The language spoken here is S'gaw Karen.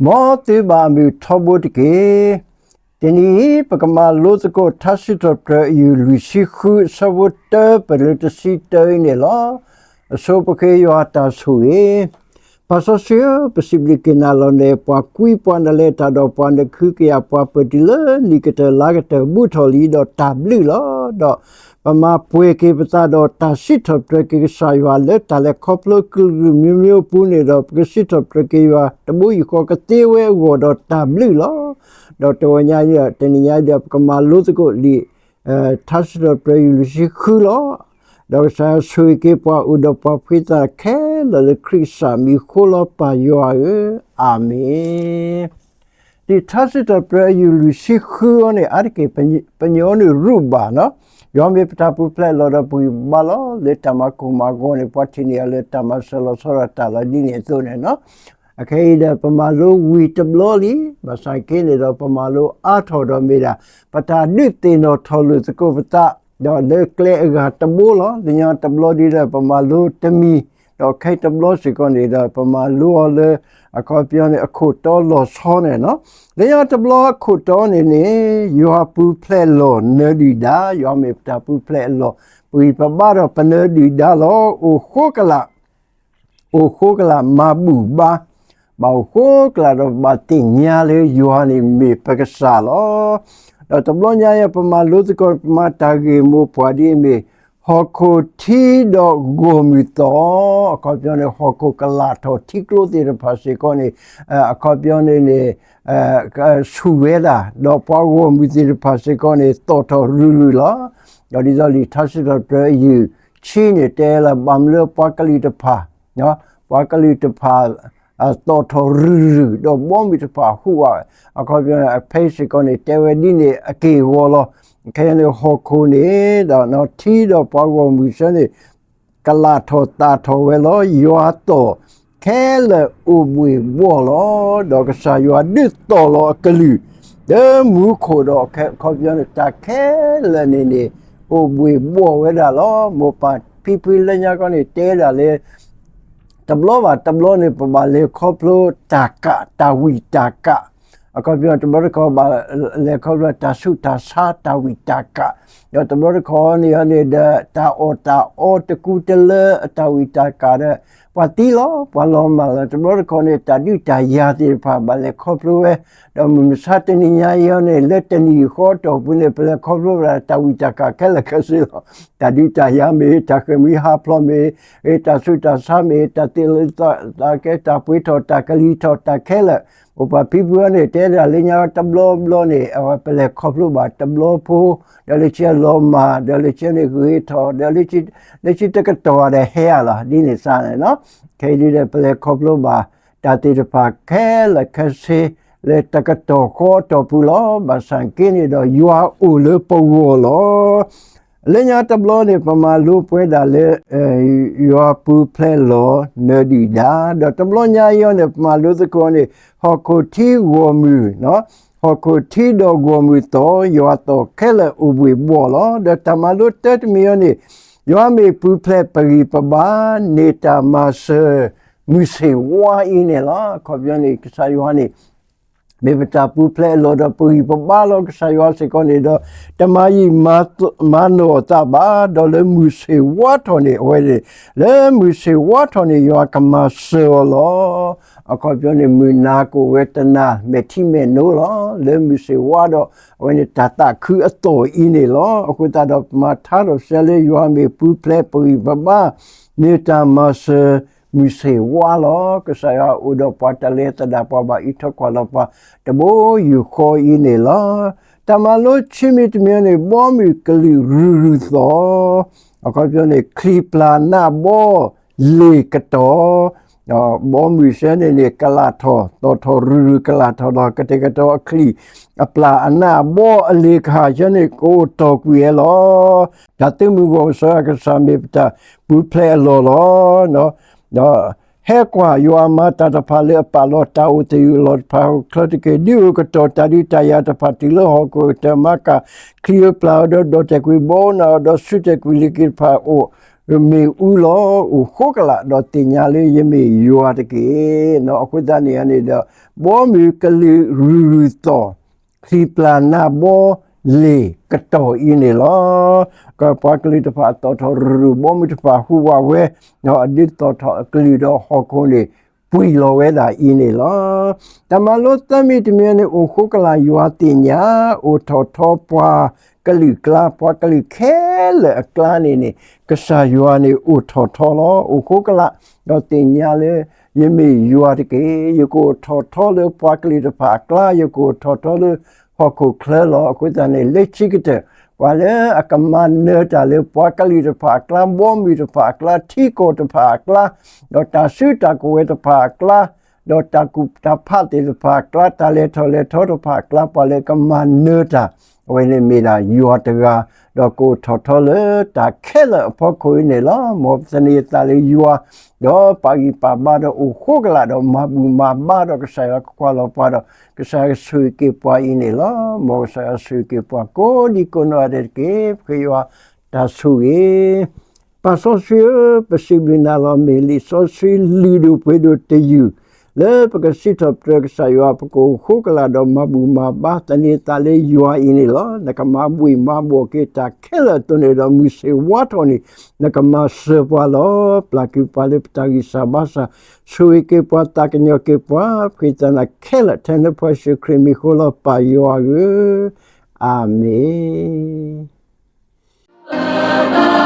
မ်သုဘၣ်မုၢ်ထီဘိတက့ၢ်. တနံၤအံၤ ပကမၤလိသကိးထါစံးထီၣ်ပတြၢၤအယုၢ်လွံၢ်ဆံဃု အဆၢဖိတၢ ပလၢတဆံတၢအံၤန့ၣ်လီၤ. အဆိပဃ့ယွၤအတၢ်ဆိၣ်ဂ့ၤ. ပၢ်စီဆှံဧၢ, ပစံးဘျုးက့ၤနၤလီၤန့ၣ်, ပှၤကွံပှၤနလဲၤတၢ်ဒီးပှၤနခံကယၤ ပှၤပၢၤတုၤလၢနံၣ်ကတၢၢ်လါကတၢၢ်ဘူးထီၣ်လံဒီးတၢ်ဘျုးလီၤ. ဒီးပမၤပှဲၤက့ၤပသးဒီးတၢ်စံးထီၣ်ပတြၢၤက့ၤကစၢ်ယွၤလၢတၢ်လဲၤခီဖျိကလုာ်ကလုာ်မျိုးမျိုးအပူၤန့ၣ်ဒီး ပကစံးထီၣ်ပတြၢၤက့ၤယွၤတဘိယူၢ်ဃီကသ့ဝဲအဂီၢ်ဒီးတၢ်ဘျုးလီၤ. ဒီးတဝီညါအံၤ တနံၤညါအံၤဒီး ပကမၤလိသကိးလံာ် ထါစံးထီၣ်ပတြၢၤယုၢ်လွံၢ်ဆံဃုလီၤ. ဒီးကစၢ်ယွၤဆိၣ်ဂ့ၤက့ၤပှၤအိၣ်ဒီးပှၤဖှံသးခဲလၢာ်လၢခရံာ်ကစၢ်မံၤအဃိလီၤ ပၢ်ယွၤဧၢ, အၤမ့ၣ်. လံာ်ထါစံးထီၣ်ပတြၢၤယုၢ်လွံၢ်ဆံဃုအံၤန့ၣ် အါတက့ၢ် ပညိၣ်န့ၣ်ရူၢ်ဘၣ်နီၤ, ယွၤမ့ၢ်ပတၢ်ပူၤဖျဲးအလီၢ်ဒီးပဂံၢ်ပဘါလီၤ. လၢတၢ်မၤကိၢ်မၤဂီၤန့ၣ် ပှၤထံၣ်န့ၢ်အီၤလၢတၢ်မၤစၢၤလီၤဆီဒၣ်တၢ်လီၤဒ်န့ၣ်အသိးန့ၣ်နီၤ. အခဲအံၤဒီးပမၤလိဝံၤတဘျီလံ, ဘၣ်ဆၣ်က့န့ၣ်ဒီးပမၤလိအါထီၣ်ဒီးမ့ၢ်ဒၣ် ပတၢ်ဒုးသ့ၣ်နီၣ်ထီၣ်လိာ်သကိးပသး ဒီးလၢကျဲအဂၤတဘိလီၤ. လၢညါတဘျီဒ်ဒီးပမၤလိတမံၤ, ဒီးခဲအံၤတဘျီစ့ၢ်ကီးန့ၣ်ဒီး ပမၤလိအီၤလၢ အခီပညီန့ၣ် အခိၣ်တီလီၤဆီန့ၣ်နီၤ. လၢညါတဘျီအခိၣ်တီန့ၣ်န့ၣ် ယွၤပူၤဖျဲးအလီၢ်နၢၤဒုၣ်ဒါ, ယွၤမ့ၢ်ပတၢ်ပူၤဖျဲးအလီၢ် ပဂံၢ်ပဘါဒီးပနၢၤဒုၣ်ဒါလီၤ. အိၣ်ဃိကလာ် အိၣ်ဃိကလာ်မၤဘူၣ်ဘါ, ဘၣ်အိၣ်ဃိကလာ်ဒီးဘၣ်သ့ၣ်ညါလၢယွၤန့ၣ်မ့ၢ်ပကစၢ်လီၤ. ဒီးတဘျီညါအံၤ ပမၤလိသကိး ပမၤတၢ်ဂ့ၢ်မိၢ်ပှၢ်ဒ်အမ့ၢ် ဟီၣ်ခိၣ်ထံဒီးဂီၢ်မုၢ်သီၣ်, အခီပညီန့ၣ် ဟီၣ်ခိၣ်ကလာ်ထီၣ်ထံကျိသ့ၣ်တဖၣ်စ့ၢ်ကီးန့ၣ် အခီပညီန့ၣ်န့ၣ် ဆူၣ်ဝဲဒၣ်, ဒီးပှၤဂီၢ်မုၢ်သ့ၣ်တဖၣ်စ့ၢ်ကီးန့ၣ် သီၣ်ထီၣ်ရုၢ်ရုၢ်လီၤ. ဒီးဒ်သိးလံာ်ထါစံးထီၣ်ပတြၢၤအယုၢ်ဆံန့ၣ် တဲလၢဘၣ်မနုၤလၢပှၤကလုာ်တဖၣ် ပှၤကလုာ်တဖၣ် သီၣ်ထီၣ်ရုၢ်ရုၢ် ဒီးဘီမုၢ်တဖၣ်ဟူးဝး, အခီပညီ အဖဲစ့ၢ်ကီးန့ၣ် တဲဝဲဒ်န့ၣ်အက့ၢ်အဂီၤလီၤ. ခဲအံၤန့ၣ် ဟီၣ်ခိၣ်န့ၣ် ဒီးထံဒီးပှၤဂီၢ်မုၢ်ဆၢန့ၣ် ကလာ်ထီၣ်သးထီၣ်ဝဲလီၤ. ယွၤသီၣ်ခဲလၢာ်အိၣ်ဘှ့ၣ်ဘှီၣ်လီၤ. ဒီးကစၢ်ယွၤဒုးသီၣ်လီၤအကလုၢ် လၢမူခိၣ်ဒီး အခီပညီန့ၣ် တၢ်ခဲလၢာ်န့ၣ်န့ၣ် အိၣ်ဘှ့ၣ်ဘှီၣ်ဝဲဒၣ်လီၤ. မိၢ်ပၢ်ဖံဖုလၢညါခီန့ၣ် တဲဒၣ်လၢ တဘျီဘၣ်တဘျီန့ၣ် ပဘၣ်လဲၤခီဖျိတၢ်ကး တၢ်ဝံၣ်တၢ်ကး, အခီပညီ တဘျီတခီၣ်ဘၣ်လဲၤခီဖျိတၢ်ဆူးတၢ်ဆါ တၢ်ဝံၣ်တၢ်ကး, ဒီးတဘျီတခီၣ်န့ၣ်န့ၣ်ဒီး တၢ်အီၣ်တၢ်အီတကူတလၢအတၢ်ဝံၣ်တၢ်ကးဒီး ပှၤသံလီၤ ပှၤလီၤမၢ်လီၤ. တဘျီတခီၣ်န့ၣ် တၢ်ဒုးတၢ်ယၤသ့ၣ်တဖၣ် ဘၣ်လဲၤခီဖျိဝဲ, ဒီးမုၢ်မဆါတနံၤညါအံၤန့ၣ် လၢတနံၣ်ဃီအတီၢ်ပူၤန့ၣ် ပလဲၤခီဖျိဝဲဒၣ်တၢ်ဝံၣ်တၢ်ကးခဲလၢာ်ခဲဆ့လီၤ. တၢ်ဒုးတၢ်ယၤမ့ၢ် တၢ်ဃ့ၢ်မှံဟးဖျိးမ့ၢ် တၢ်ဆူးတၢ်ဆါမ့ၢ် တၢ်သ့ၣ်လၢသးကဲ တၢ်ပှ့ၤထီၣ် တၢ်ကလံၤထီၣ် တၢ်ခဲလၢာ်, မိၢ်ပၢ်ဖံဖုန့ၣ် တဲဒၣ်လၢညါတဘျီဘျီန့ၣ် အဝဲပလဲၤခီဖျိဘၣ်တဘျီဖိ, ဒီးလၢခံလီၤမၢ်, ဒီးလၢခံန့ၣ်ဂ့ၤထီၣ်, ဒီးလၢခံ လၢခံတကတီၢ်ဒီးဟဲဧါလီၤ ဒ်န့ၣ်စ့ၢ်န့ၣ်နီၤ. ခဲအံၤဒ်ဒီး ပလဲၤခီဖျိဘၣ် တၢ်သ့ၣ်တဖၣ်ခဲလၢာ်ခဲဆ့ လၢတကတီၢ်ဃီအတီၢ်ပူၤလီၤ. ဘၣ်ဆၣ်က့န့ၣ်ဒီး ယွၤအိၣ်လၢပဂီၢ်လီၤ. လၢညါတဘျီန့ၣ် ပမၤလိပဝဲဒၣ်လၢ ယွၤပူၤဖျဲးလီၢ်နၢၤဒုၣ်ဒါ, ဒီးတဘျီညါအံၤန့ၣ် ပမၤလိသကိးန့ၣ် ဟီၣ်ခိၣ်ထံဂီၢ်မုၢ်, ဟီၣ်ခိၣ်ထံဒီးဂီၢ်မုၢ်သီၣ်, ယွၤသီၣ်ခဲလၢာ်အိၣ်ဘှ့ၣ်ဘှီၣ်လီၤ. ဒီးတၢ်မၤလိတၢတမံၤအံၤန့ၣ် ယွၤမ့ၢ်ပူၤဖျဲးပဂံၢ်ပဘါ န့ၢ်တၢ်မၤစၢၤ မုၢ်ဆ့ၣ်ဝါအံၤန့ၣ်လီၤ. အခီပညီန့ၣ် ကစၢ်ယွၤန့ၣ် မ့ၢ်ပတၢ်ပူၤဖျဲးအလီၢ်ဒီးပဂံၢ်ပဘါလီၤ. ကစၢ်ယွၤစ့ၢ်ကီးန့ၣ်ဒီး တမၤယံာ်မၤနီၢ်အသးဘၣ်, ဒီးလၢမုၢ်ဆ့ၣ်ဝါထီၣ်န့ၣ် အဝဲန့ၣ် လၢမုၢ်ဆ့ၣ်ဝါထီၣ်န့ၣ် ယွၤကမၤစၢၤအီၤလီၤ. အခီပညီန့ၣ် မုၢ်နၤကအိၣ်ဝဲတနၤ မဲာ်ထံမဲာ်နိလီၤ. လၢမုၢ်ဆ့ၣ်ဝါဒီး အဝဲန့ၣ်တၢ်သးခုအသီၣ်အံၤန့ၣ်လီၤ. အဃိသတးဒီး ပမၤထါထီၣ်ပစဲလၢယွၤမ့ၢ်ပူၤဖျဲးပဂံၢ်ပဘါ န့ၢ်တၢ်မၤစၢၤ မုၢ်ဆ့ၣ်ဝါလီၤ. ကစၢ်ယွၤအိၣ်ဒီးပှၤ တၢ်လဲၤသဒၣ်ပှၤ ဘၣ်အံးထွဲကွၢ်လီၤပှၤ တဘိယူၢ်ဃီအံၤန့ၣ်လီၤ. တၢ်မၤလိခံမံၤတမံၤန့ၣ် ဘီမုၢ်ကလုာ်ရုၢ်ရုၢ်သီၣ်, အခီပညီန့ၣ် ချံပျၢ်နးဘီလ့ၢ်ကတီၢ်, ဘီမုၢ်စ့ၢ်န့ၣ်န့ၣ် ကလာ်ထီၣ် သီၣ်ထီၣ်ရုၢ်ရုၢ်ကလာ်ထီၣ်ဒီး ကတဲာ်ကတီၤအချံ အပျၢ်အနးအဘီအလ့ၢ်ကဟၣ်စ့ၢ်န့ၣ် ကအိၣ်တီၢ်ကွံာ်ဝဲလီၤ. တၢ်သုးမုၢ်ဂီၢ်မုၢ်စီၤအၤကစၢ် မ့ၢ်ပတၢ်ပူၤဖျဲးအလီၢ်လီၤ. ဒီးဟဲကွၢ် ယွၤမၤတၢ်တဖၣ်လၢအပာ်လီၤ တၢ်အိၣ်သယုၢ်အလီၢ်တဖၣ် ချၢတက့ၢ်. ဒုးအိၣ်ကတီၢ်တၢ်ဒုးတၢ်ယၤတဖၣ် တုၤလၢဟီၣ်ခိၣ်ကတၢၢ် မၤကၢ် ချံဧိၤပျၢ်ဧိၤဒီး ဒီၣ်တဲာ်ကွံာ်ဘီဧိၤနၢ်ဧိၤဒီး ဆူးတဲာ်ကွံာ်လ့ၢ်က့ၤတဖၣ်အိၣ် မ့ၣ်အူလီၤ အိၣ်ဃိကလာ် ဒီးသ့ၣ်ညါလၢယမ့ၢ်ယွၤတက့ၢ်. အဃိသတးန့ၣ်န့ၣ်ဒီး ဘီမုၢ်ကလုာ်ရုၢ်ရုၢ်သီၣ် ချံပျၢ်နါဘီလ့ၢ်ကတီၢ်အံၤန့ၣ်လီၤ. ကပှၤကလုာ်တဖၣ်အသီၣ်ထီၣ်ရုၢ်ရုၢ် ဘီမုၢ်တဖၣ်ဟူးဝးဝဲ, ဒီးအဒုးသီၣ်ထီၣ်အကလုာ်ဒီးဟီၣ်ခိၣ်န့ၣ် ပှံၢ်လီၤဝဲဒၣ်အံၤန့ၣ်လီၤ. တၢ်မၤလိသၢမံၤတမံၤန့ၣ် အိၣ်ဃိကလာ်ယွၤသ့ၣ်ညါ အိၣ်ထီၣ်ထီပှၤကလုာ်အကျါ, ပှၤကလုာ်ခဲလၢာ်အကျါန့ၣ်န့ၣ် ကစၢ်ယွၤန့ၣ်အိၣ်ထီၣ်ထီလီၤ. အိၣ်ဃိကလာ် ဒီးသ့ၣ်ညါလၢ ယမ့ၢ်ယွၤတက့ၢ်. ယကအိၣ်ထီၣ်ထီလၢပှၤကလုာ်တဖၣ်အကျါ, ယကအိၣ်ထီၣ်ထီလၢဟီၣ်ခိၣ်ချၢလီၤ. အဃိသတးန့ၣ် လၢခံကတၢၢ် ပှၤလၢအကမၤနၢၤတၢ်လၢပှၤကလုာ်တဖၣ်အကျါ, ဘီမုၢ်တဖၣ်အကျါ, ထံကီၢ်တဖၣ်အကျါ, ဒီးတၢ်စုတၢ်ကဝဲၤတဖၣ်အကျါ, ဒီးတၢ်ကူၣ်တၢ်ဖးသ့ၣ်တဖၣ်အကျါ, တၢ်လဲၤထီၣ်လဲၤထီတဖၣ်အကျါ, ပှၤလၢကမၤနၢၤတၢ် အဝဲန့ၣ်မ့ၢ်ဒၣ်ယွၤတဂၤ, ဒီးကအိၣ်ထီၣ်ထီလၢတၢ်ခဲလၢာ်အဖီခိၣ်အံၤန့ၣ်လီၤ. မ်ပသန့ၤအသးလၢယွၤ, ဒီးပာ်ဂံၢ်ပာ်ဘါဒီးအိၣ်ဃိကလာ်ဒီးမၤဘူၣ်မၤဘါဒီးကစၢ်ယွၤကကွၢ်လီၤပှၤဒီး ကစၢ်ယွၤကဆိၣ်ဂ့ၤက့ၤပှၤအံၤန့ၣ်လီၤ. မ်ကစၢ်ယွၤဆိၣ်ဂ့ၤက့ၤပှၤကိးဒံကိးနီၢ်ဂၤဒဲးတက့ၢ်. ပဃ့ယွၤတၢ်ဆိၣ်ဂ့ၤ ပၢ်စီဆှံဧၢ, ပစံးဘျုးနၤလီၤ. မ့ၢ်လံာ်စီဆှံလုၢ်ဒိၣ်ပှ့ၤဒိၣ်တယုၢ် လၢပကစံးထီၣ်ပတြၢၤကစၢ်ယွၤ ပကအိၣ်ဃိကလာ်ဒီးမၤဘူၣ်မၤဘါ သန့ၤသးလၢယွၤအံၤန့ၣ်လီၤ. နကမၤဘှံးမၤဘှီၣ်က့ၤတၢ်ခဲလၢာ်အသိးန့ၣ်ဒီး မုၢ်ဆ့ၣ်ဝါထီၣ်န့ၣ် နကမၤစၢၤပှၤလီၤ. ပျၢ်ကွံာ်ပှၤလၢပတၢ်ဂံၢ်စၢ်ဘါစၢ်, ဆိၣ်ဂ့ၤက့ၤပှၤ သးကညီၤက့ၤပှၤ, ပဃ့သးနၤခဲလၢာ် ထဲနဖိယ့ၣ်ၡူးခရံာ်မံၤဃိလီၤ ပၢ်ယွၤဧၢ, အၤမ့ၣ်.